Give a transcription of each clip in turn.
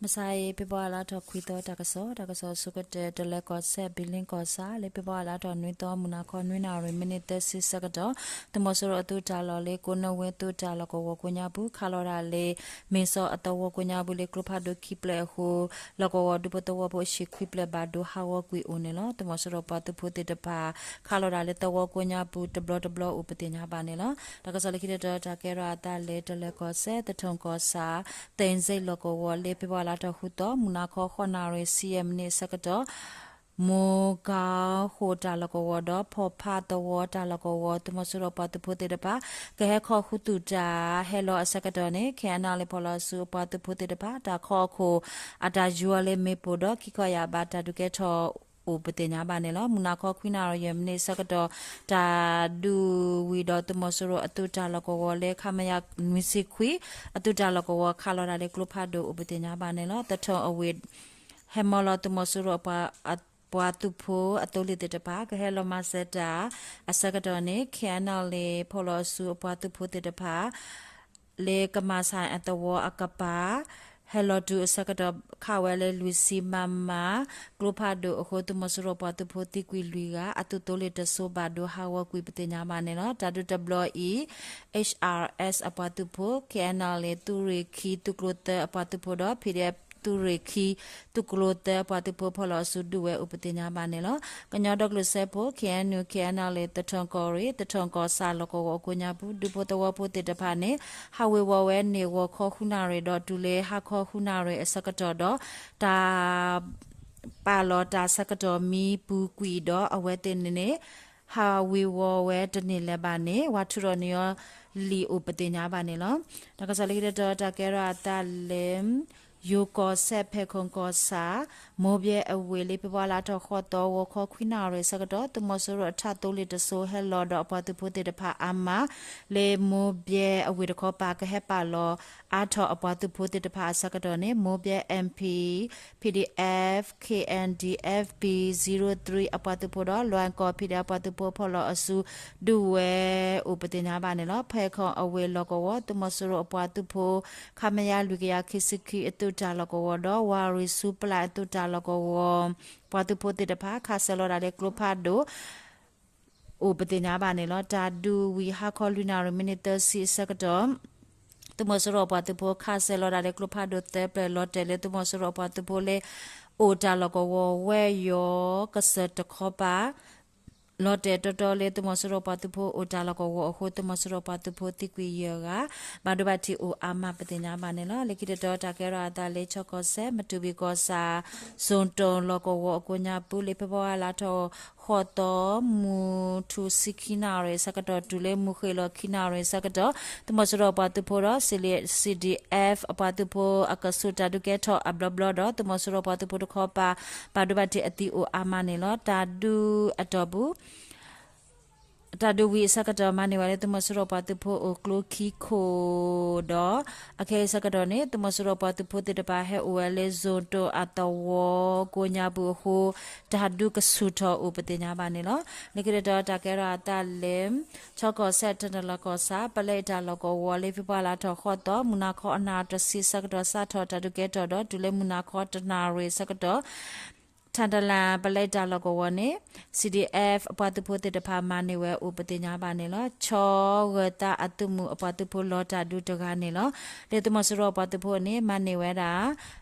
မုၢ်ဆါအံၤ ဖ့ၤဘြူၤအါလါထီၣ်ခွံသီ တၢ်ကစီၣ်, တၢ်ကစီၣ်အဆိကတၢၢ် တလၢၤကီၢ်စဲၣ် ဘံလ့ကီၢ်ဆၣ် လၢဖ့ၤဘြူၤအါလါထီၣ်နွံသီ မုၢ်နၤခီ နွံနၣ်ရံၣ် မံးနံးသၢဆံဆၢကတီၢ် သုးမီၤစိရိၤအသုးတၢ်လီၢ်လၢ ကိးနွဲၣ်ဝ့သုးတၢ်လီၢ်ကဝီၤကိးညါပူၤ ခးလီၤတၢ်လၢ မ့ၢ်စီအသဝီကိးညါပူၤလၢ ကျိဖးဒိၣ်ခံဖျၢၣ်အဃိ လီၢ်ကဝီၤဒူဖိသဝီဖိအဆံခွံဖျၢၣ်ဘၣ်ဒိဟးဂီၤကွံာ်အိၣ်န့ၣ်လီၤ. သုးမီၤစိရိၤပှၤသုးဖိသ့ၣ်တဖၣ် ခးလီၤတၢ်လၢသဝီကိးညါပူၤတဘျီတဘျီအိၣ်ပသ့ၣ်ညါဘၣ်န့ၣ်လီၤ. တၢ်ကစီၣ်လၢခံတတီၤ တၢ်ကဲထီၣ်အသးလၢ တလၢၤကီၢ်စဲၣ် သထူၣ်ကီၢ်ဆၣ် သ့ၣ်စ့ၣ်လီၢ်ကဝီၤ လၢဖ့ၤဘြူၤအါလါထီၣ်ဃုသီ မုၢ်နၤခီ ဃိးနၣ်ရံၣ် ဆံယဲၢ်မံးနံးအဆၢကတီၢ် မိၢ်ကါဃိၣ်တၢ်လီၢ်ကဝီၤဒီး ဖီၣ်ဖးသဝီတၢ်လီၢ်ကဝီၤ သုးမီၤစိရိၤပှၤသုးဖိသ့ၣ်တဖၣ် ကဟဲခီဃုာ်သုးတၢ်ဟဲလီၤအဆၢကတီၢ်န့ၣ် ခ့ၣ်အဲၣ်နီၣ်လ့ၣ် ဖီၣ်လီၤအစုအပှၤသုးဖိသ့ၣ်တဖၣ် တၢ်ခီအခိၣ် အတၢ်ယွၤလၢမ့ၣ်ပိၢ်ဒီး ခံခီယာ်ဘး တၢ်ဒုးကဲထီၣ်အိၣ်ပသ့ၣ်ညါဘၣ်န့ၣ်လီၤ. မုၢ်နၤခီ ခွံနၣ်ရံၣ် ယဲၢ်မံးနံးအဆၢကတီၢ် တၢ်ဒုးဝံၤဒီး သုးမီၤစိရိၤအသုးတၢ်လီၢ်ကဝီၤလၢ ခမရ နွံဆံခွံ အသုးတၢ်လီၢ်ကဝီၤ ခးလီၤတၢ်လၢကျိဖးဒိၣ်အိၣ်ပသ့ၣ်ညါဘၣ်န့ၣ်လီၤ. သထူၣ်အဝ့ၢ် ဟဲမီလီၤ သုးမီၤစိရိၤအပှၤသုးဖိအသိလ့ၣ်သ့ၣ်တဖၣ် ကဟဲလီၤမၤစၢၤတၢ်အဆၢကတီၢ်န့ၣ် ခ့ၣ်အဲၣ်နီၣ်လ့ၣ် ဖီၣ်လီၤအစုအပှၤသုးဖိသ့ၣ်တဖၣ် လၢကမၤဆါအသဝီအကပၤ ဟဲလီၤတုၤအဆၢကတီၢ် ခးဝဲလၢလွံၢ်ဆံမမ ကျိဖးဒိၣ်အဃိ သုးမီၤစိရိၤပှၤသုးဖိသံကွံာ်လွံၢ်ဂၤ အသုးသိလ့ၣ်တစိၤဘၣ်ဒိဟးဂီၤကွံာ်ပသ့ၣ်ညါဘၣ်န့ၣ်လီၤ. တၢ်ဒုးတဘျီအံၤ H R S အပှၤသုးဖိ ခ့ၣ်အဲၣ်နီၣ်လ့ၣ် သုးရ့ၣ်ခံ သုးကျိၤသၢအပှၤသုးဖိဒီး P D F သုးရ့ၣ်ခံ သုးကျိၤသၢအပှၤသုးဖိ ဖီၣ်လီၤအစုဒုးဝဲအိၣ်ပသ့ၣ်ညါဘၣ်န့ၣ်လီၤ. ကညီဒီကလုာ်စၢဖှိၣ် K N U K N L A သထူၣ်ကီၢ်ရ့ၣ် သထူၣ်ကီၢ်ဆၣ်လီၢ်ကဝီၤအကိးညါပူၤ ဒူဖိသဝီဖိသ့ၣ်တဖၣ်န့ၣ် ဟးဝ့ၤဝီၤဝဲန့ၣ် ဂီၤခီဃုနၣ်ရံၣ်ဒီးတုၤလၢဟါခီဃုနၣ်ရံၣ်အဆၢကတီၢ်ဒီး တၢ် ပာ်လီၤတၢ်ဆၢကတီၢ်မံပူၤကွံာ်ဒီး အဝဲသ့ၣ်န့ၣ်န့ၣ် ဟးဝ့ၤဝီၤဝဲတန့ၢ်လၢၤဘၣ်န့ၣ် ဝးထုးထီၣ်န့ၢ်အီၤလံာ်အိၣ်ပသ့ၣ်ညါဘၣ်န့ၣ်လီၤ. တၢ်ကစီၣ်လၢခံတတီၤ တၢ်ကဲထီၣ်အသးလၢ ယိၤကီၢ်စဲၣ် ဖဲးခိၣ်ကီၢ်ဆၣ် မိၢ်ဘဲအဝ့ၢ်လၢ ဖ့ၤဘြူၤလါထီၣ်ဃိးသီ ဂီၤခီခွံနၣ်ရံၣ်ဆၢကတီၢ် သုးမီၤစိရိၤအထးသိလ့ၣ်တစိၤဟဲလီၤဒီးအပှၤသုးဖိသ့ၣ်တဖၣ်အါမး လၢမိၢ်ဘဲအဝ့ၢ်တခီပၤ ကဟဲပာ်လီၤအါထီၣ်အပှၤသုးဖိသ့ၣ်တဖၣ်အဆၢကတီၢ်န့ၣ် မိၢ်ဘဲ M P P D F K N D F B zero three အပှၤသုးဖိဒီး လွဲၢ်ကီၢ် P D F အပှၤသုးဖိဖီၣ်လီၤအစုဒုးဝဲအိၣ်ပသ့ၣ်ညါဘၣ်န့ၣ်လီၤ. ဖဲးခိၣ်အဝ့ၢ်လီၢ်ကဝီၤ သုးမီၤစိရိၤအပှၤသုးဖိ ခမရ လွံၢ်ကယၤခံဆံခံ အသုးတၢ်လီၢ်ကဝီၤဒီး ဝၤရံၣ်စူပျၢ်အသုးတၢ်လီၢ်ကဝီၤ ပှၤသုးဖိသ့ၣ်တဖၣ် ခးစၢၤလီၤတၢ်လၢကျိဖးဒိၣ် အိၣ်ပသ့ၣ်ညါဘၣ်န့ၣ်လီၤ. တၢ်ဒုးဝံၤဟါခီလွံၢ်နၣ်ရံၣ် မံးနံးသၢဆံအဆၢကတီၢ် သုးမီၤစိရိၤအပှၤသုးဖိ ခးစၢၤလီၤတၢ်လၢကျိဖးဒိၣ်သၢဖျၢၣ် လီၤတဲာ်လၢသုးမီၤစိရိၤအပှၤသုးဖိလၢ အိၣ်တၢ်လီၢ်ကဝီၤဝဲယီၤ ကစၢၢ်တခီပၤ လီၤတဲာ်တီတီလၢသုးမီၤစိရိၤပှၤသုးဖိအိၣ်တၢ်လီၢ်ကဝီၤအဃိ သုးမီၤစိရိၤပှၤသုးဖိသံကွံာ်ယဲၢ်ဂၤ ဘၣ်ဒိဘၣ်ထံးအိၣ်အါမးပသ့ၣ်ညါဘၣ်န့ၣ်လီၤ. လၢခံတတီၤ တၢ်ကဲထီၣ်အသးလၢ ခၠီကီၢ်စဲၣ် မတူၢ်ဘံၣ်ကီၢ်ဆၣ် စိၣ်တိၣ်လီၢ်ကဝီၤအကိးညါပူၤ လၢဖ့ၤဘြူၤလါထီၣ်ဃိးသီ မုၢ်ထူၣ်ဆံခံနၣ်ရံၣ်အဆၢကတီၢ် တုၤလၢမုၢ်ဃ့ၢ်လီၤခံနၣ်ရံၣ်အဆၢကတီၢ် သုးမီၤစိရိၤပှၤသုးဖိဒီး C D F အပှၤသုးဖိအကဆူးတၢ်ဒုးကဲထီၣ်အဘျီဘျီဒီး သုးမီၤစိရိၤပှၤသုးဖိတခီပၤ ဘၣ်ဒိဘၣ်ထံးအသံအိၣ်အါမးန့ၣ်လီၤ. တၢ်ဒုးအတီၢ်ပူၤ တၢ်ဒုးဝံၤအဆၢကတီၢ် မၤန့ၢ်ဝဲလၢသုးမီၤစိရိၤပှၤသုးဖိအိၣ်ကျိခံခိၣ်ဒီး အခဲအံၤအဆၢကတီၢ်န့ၣ် သုးမီၤစိရိၤပှၤသုးဖိသ့ၣ်တဖၣ်ဟဲအိၣ်ဝဲလၢ စိၣ်တိၣ်အသဝီကိးညါပူၤအဃိ တၢ်ဒုးကဆူၣ်ထီၣ်အိၣ်ပသ့ၣ်ညါဘၣ်န့ၣ်လီၤ. လၢခံတတီၤ တၢ်ကဲထီၣ်အသးလၢ ခၠီကီၢ်စဲၣ် ထၣ်နလီၢ်ကီၢ်ဆၣ် ပလဲတၢ်လီၢ်ကဝီၤလၢ ဖ့ၤဘြူၤလါထီၣ်ဃိးသီ မုၢ်နၤခီအနၣ်တဆံအဆၢကတီၢ် စးထီၣ်တၢ်ဒုးကဲထီၣ်ဒီး တုၤလၢမုၢ်နၤခီတနၣ်ရံၣ်အဆၢကတီၢ် ထၣ်နလီၢ် ပလဲတၢ်လီၢ်ကဝီၤန့ၣ် C D F အပှၤသုးဖိသ့ၣ်တဖၣ်မၤန့ၢ်ဝဲအိၣ်ပသ့ၣ်ညါဘၣ်န့ၣ်လီၤ. ခၠီဂၢၤသးအသုးမုၢ်အပှၤသုးဖိလီၤတၢ်ဒုးတဂၤန့ၣ်လီၤ. လၢသုးမီၤစိရိၤအပှၤသုးဖိန့ၣ် မၤန့ၢ်ဝဲဒၣ်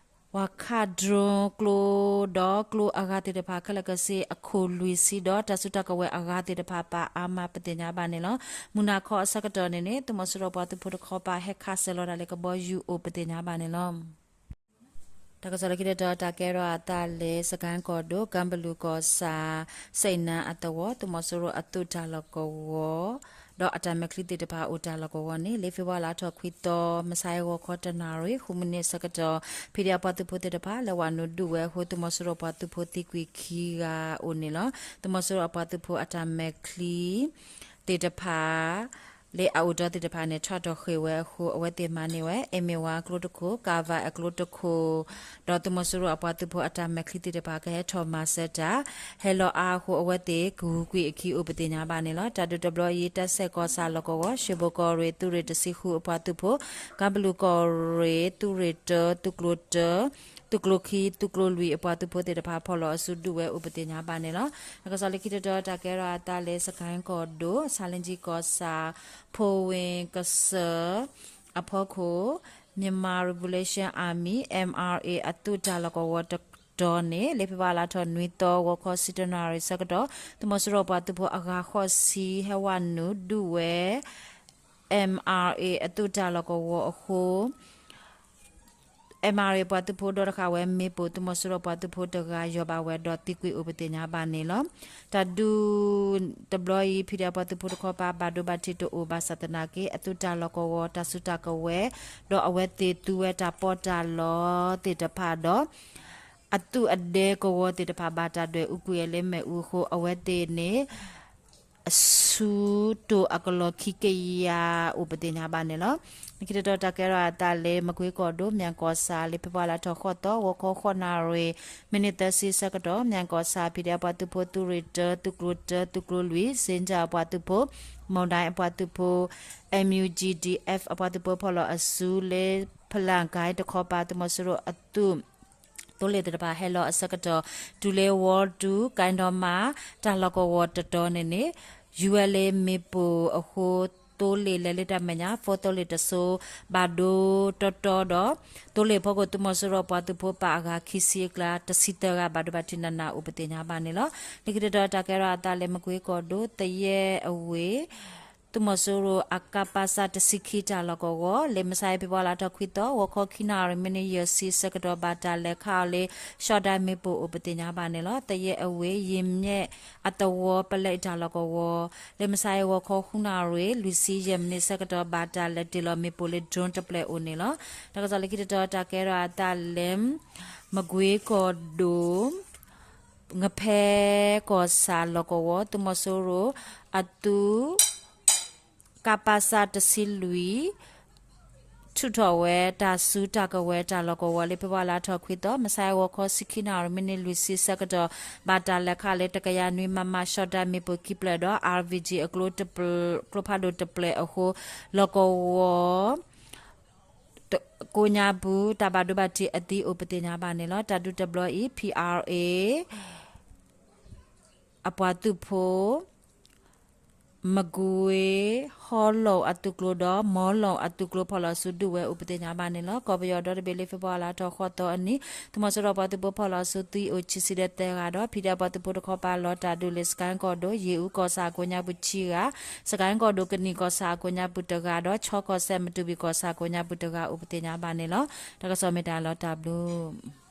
ဝၤခး drone ကျိဒီးကျိအဂၤသ့ၣ်တဖၣ်ခဲလၢာ်ခဲဆ့အခိၣ်လွံၢ်ဆံဒီး တၢ်စုတၢ်ကဝဲၤအဂၤသ့ၣ်တဖၣ်ပာ်အါမးပသ့ၣ်ညါဘၣ်န့ၣ်လီၤ. မုၢ်နၤခီအဆၢကတီၢ်န့ၣ်န့ၣ် သုးမီၤစိရိၤပှၤသုးဖိတခီပၤဟဲခးစၢၤလီၤတၢ်လၢကဘီယူၤအိၣ်ပသ့ၣ်ညါဘၣ်န့ၣ်လီၤ. တၢ်ကစီၣ်လၢခံတတီၤ တၢ်ကဲထီၣ်အသးလၢ စကဲၣ်ကီၢ်ဒိၣ် ကၢ်ဘလူးကီၢ်ဆၣ် စ့ၣ်နါအသဝီ သုးမီၤစိရိၤအသုးတၢ်လီၢ်ကဝီၤ ဒီးအတၢ်မဲာ်ချံသ့ၣ်တဖၣ်အိၣ်တၢ်လီၢ်ကဝီၤန့ၣ် လၢဖ့ၤဘြူၤလါထီၣ်ခွံသီ မုၢ်ဆါအံၤဂီၤခီတနၣ်ရံၣ် ဃုမံးနံးအဆၢကတီၢ် ဖံးဒဲးအပှၤသုးဖိသ့ၣ်တဖၣ် လဲၤဝးနုာ်ဒုးဝဲအဃိ သုးမီၤစိရိၤအပှၤသုးဖိသံကွံာ်ခံဂၤအိၣ်န့ၣ်လီၤ. သုးမီၤစိရိၤအပှၤသုးဖိအတၢ်မဲာ်ချံသ့ၣ်တဖၣ် လၢအအိၣ်ဒီးသ့ၣ်တဖၣ်န့ၣ် ထီၣ်ထီၣ်ဃ့ၢ်ဝဲအဃိ အဝဲသ့ၣ်မၤန့ၢ်ဝဲ အ့ၣ်မ့ၢ်ဝါအကျိတခိၣ်, ကၣ်ဝါအကျိတခိၣ်, ဒီးသုးမီၤစိရိၤအပှၤသုးဖိအတၢ်မဲာ်ချံသ့ၣ်တဖၣ်ကဟဲထီၣ်မၤစၢၤတၢ်, ဟဲလီၤအါအဃိ အဝဲသ့ၣ်ကဂုာ်ကွံာ်အခံအိၣ်ပသ့ၣ်ညါဘၣ်န့ၣ်လီၤ. တၢ်ဒုးတဘျီအံၤ တၢ်စဲးကီၢ်ဆၣ်လီၢ်ကဝီၤ ရှ့ဘိၣ်ကီၢ်ရ့ၣ် သုးရ့ၣ်တဆံဃုအပှၤသုးဖိ, ကါဘလူးကီၢ်ရ့ၣ်သုးရ့ၣ်တၢ သုးကျိၤတၢ သုးကျိၤခံ သုးကျိၤလွံၢ်အပှၤသုးဖိသ့ၣ်တဖၣ် ဖီၣ်လီၤအစုဒုးဝဲအိၣ်ပသ့ၣ်ညါဘၣ်န့ၣ်လီၤ. တၢ်ကစီၣ်လၢခံတတီၤ တၢ်ကဲထီၣ်အသးလၢ စကဲၣ်ကီၢ်ဒိၣ် ဆါလ့ကၠံကီၢ်ဆၣ် ဖိဝ့ၢ်ကစၢၢ်အဖီခိၣ် Myanmar Revolution Army, M R A အသုးတၢ်လီၢ်ကဝီၤတတီၤန့ၣ် လၢဖ့ၤဘြူၤအါလါထီၣ်နွံသီ ဂီၤခီဆံတၢနၣ်ရံၣ်ဆၢကတီၢ် သုးမီၤစိရိၤပှၤသုးဖိအဂၤဃိးဆံ ဟဲဝဲနုာ်ဒုးဝဲ M R A အသုးတၢ်လီၢ်ကဝီၤအဃိ M R A ပှၤသုးဖိဒီတဃာ်ဝဲမ့ၣ်ပိၢ် သုးမီၤစိရိၤပှၤသုးဖိတဂၤ ယီၢ်ဘၣ်ဝဲဒီးသံကွံာ်အိၣ်ပသ့ၣ်ညါဘၣ်န့ၣ်လီၤ. တၢ်ဒုးတဘျီအံၤ ဖံးဒဲးပှၤသုးဖိတခီပၤ ဘၣ်ဒိဘၣ်ထံးတအိၣ်ဘၣ်ဆၣ်သနာ်က့ အသုးတၢ်လီၢ်ကဝီၤ တၢ်စုတၢ်ကဝဲၤ ဒီးအဝဲသ့ၣ်သူဝဲတၢ်ပီးတၢ်လီသ့ၣ်တဖၣ်ဒီး အသုးအဒဲကဝီၤသ့ၣ်တဖၣ် ဘၣ်တၢ်ဒွဲၣ်အူကွံာ်ဝဲလၢမ့ၣ်အူအဃိ အဝဲသ့ၣ်န့ၣ် အစုတိၢ်အကလီၢ်ခံကယၤအိၣ်ပသ့ၣ်ညါဘၣ်န့ၣ်လီၤ. လၢခံတတီၤ တၢ်ကဲထီၣ်အသးလၢ မကွ့ကီၢ်ဒိၣ် မၠဲၣ်ကီၢ်ဆၣ် လၢဖ့ၤဘြူၤအါလါထီၣ်ဃိးသီ ဂီၤခီဃိးနၣ်ရံၣ် မံးနံးသၢဆံဆၢကတီၢ် မၠဲၣ်ကီၢ်ဆၣ် ဖံးဒဲးပှၤသုးဖိ သုးရ့ၣ်တၢ သုးကျိၤတၢ သုးကျိၤလွံၢ် စ့ၣ်ကၠၣ်အပှၤသုးဖိ မုၢ်ဒၣ်အပှၤသုးဖိ M U G D F အပှၤသုးဖိဖီၣ်လီၤအစုလၢ ဖလၣ်ကၣ်တခီပၤ သုးမီၤစိရိၤအသုး သိလ့ၣ်သ့ၣ်တဖၣ်ဟဲလီၤအဆၢကတီၢ် တုၤလၢဝီတူ ကၣ်ဒီမါ တၢ်လီၢ်ကဝီၤတတီၤန့ၣ်န့ၣ် ယူၤဝဲလၢမ့ၣ်ပိၢ်အဃိ သိလ့ၣ်လဲၤလၢတၢ်မဲာ်ညါ four သိလ့ၣ်တစိၤ ဘၣ်ဒိတီတီဒီး သိလ့ၣ်ဖီခိၣ် သုးမီၤစိရိၤပှၤသုးဖိပာ်အဂၤခံဆံအကျါ တဆံသၢဂၤ ဘၣ်ဒိဘၣ်ထံးနးနးအိၣ်ပသ့ၣ်ညါဘၣ်န့ၣ်လီၤ. လၢခံတတီၤ တၢ်ကဲထီၣ်အသးလၢ မကွ့ကီၢ်ဒိၣ် သယဲၢ်အဝ့ၢ် သုးမီၤစိရိၤအကပစ တဆံခံ တၢ်လီၢ်ကဝီၤ လၢမုၢ်ဆါအံၤ ဖ့ၤဘြူၤအါလါထီၣ်ခွံသီ ဂီၤခီခံနၣ်ရံၣ် မံးနံးယဲၢ်ဆံဆၢကတီၢ် ဘၣ်တၢ်လဲၤခးအီၤလၢ ရှီၣ်ဒၣ်မ့ၣ်ပိၢ်အိၣ်ပသ့ၣ်ညါဘၣ်န့ၣ်လီၤ. သယဲၢ်အဝ့ၢ် ယ့ၢ်မၠဲၣ်အသဝီ ပလဲအံၤတၢ်လီၢ်ကဝီၤ လၢမုၢ်ဆါအံၤ ဂီၤခီဃုနၣ်ရံၣ် လွံၢ်ဆံယဲၢ်မံးနံးဆၢကတီၢ် ဘၣ်တၢ်လဲၤတ့ၢ်လီၤမ့ၣ်ပိၢ်လၢ drone တပျဲၢ်အိၣ်န့ၣ်လီၤ. တၢ်ကစီၣ်လၢခံတတီၤ တၢ်ကဲထီၣ်အသးလၢ မကွ့ကီၢ်ဒိၣ် ငဖဲကီၢ်ဆၣ်လီၢ်ကဝီၤ သုးမီၤစိရိၤအသုး ကပစ တဆံလွံၢ် ထုးထီၣ်ဝဲတၢ်စုတၢ်ကဝဲၤတၢ်လီၢ်ကဝီၤလၢ ဖ့ၤဘြူၤအါလါထီၣ်ခွံသီ မုၢ်ဆါအံၤ ဂီၤခီဆံခံနၣ်ရံၣ် မံးနံးလွံၢ်ဆံဆၢကတီၢ် ဘၣ်တၢ်လဲၤခးလၢ တကယၤနွံ မမ ရှီၣ်ဒၣ်မ့ၣ်ပိၢ်ခံပျဲၢ်ဒီး R V G အကျိတပျဲၢ် ကျိဖးဒိၣ်တပျဲၢ်အဃိ လီၢ်ကဝီၤ ကိးညါပူၤ တၢ်ဘၣ်ဒိဘၣ်ထံးအသံအိၣ်ပသ့ၣ်ညါဘၣ်န့ၣ်လီၤ. တၢ်ဒုးတဘျီအံၤ P R A အပှၤသုးဖိ မကွ့ ဟီလိာ်အသုးကျိၤဒီး မီလိာ်အသုးကျိၤ ဖီၣ်လီၤအစုဒုးဝဲအိၣ်ပသ့ၣ်ညါဘၣ်န့ၣ်လီၤ. ကီၢ်ပယီၤဒီတဘ့ၣ်လၢ ဖ့ၤဘြူၤအါလါထီၣ်ဃိးသီအနံၤ သုးမီၤစိရိၤပှၤသုးဖိဖီၣ်လီၤအစုသံအိၣ် ခံဆံဒီးသၢဂၤဒီး ဖံးဒဲး ပှၤသုးဖိတခီပၤလီၤတၢ်ဒုးလၢ စကဲၣ်ကီၢ်ဒိၣ် ယ့ၣ်အူကီၢ်ဆၣ်အကိးညါပူၤ ခံဂၤ, စကဲၣ်ကီၢ်ဒိၣ် ကနံၣ်ကီၢ်ဆၣ်အကိးညါပူၤတဂၤဒီး ခၠီကီၢ်စဲၣ် မတူၢ်ဘံၣ်ကီၢ်ဆၣ်အကိးညါပူၤတဂၤအိၣ်ပသ့ၣ်ညါဘၣ်န့ၣ်လီၤ. တၢ်ကစီၣ်မ့ၢ်တၢ်လီၤတၢ်ဘျုး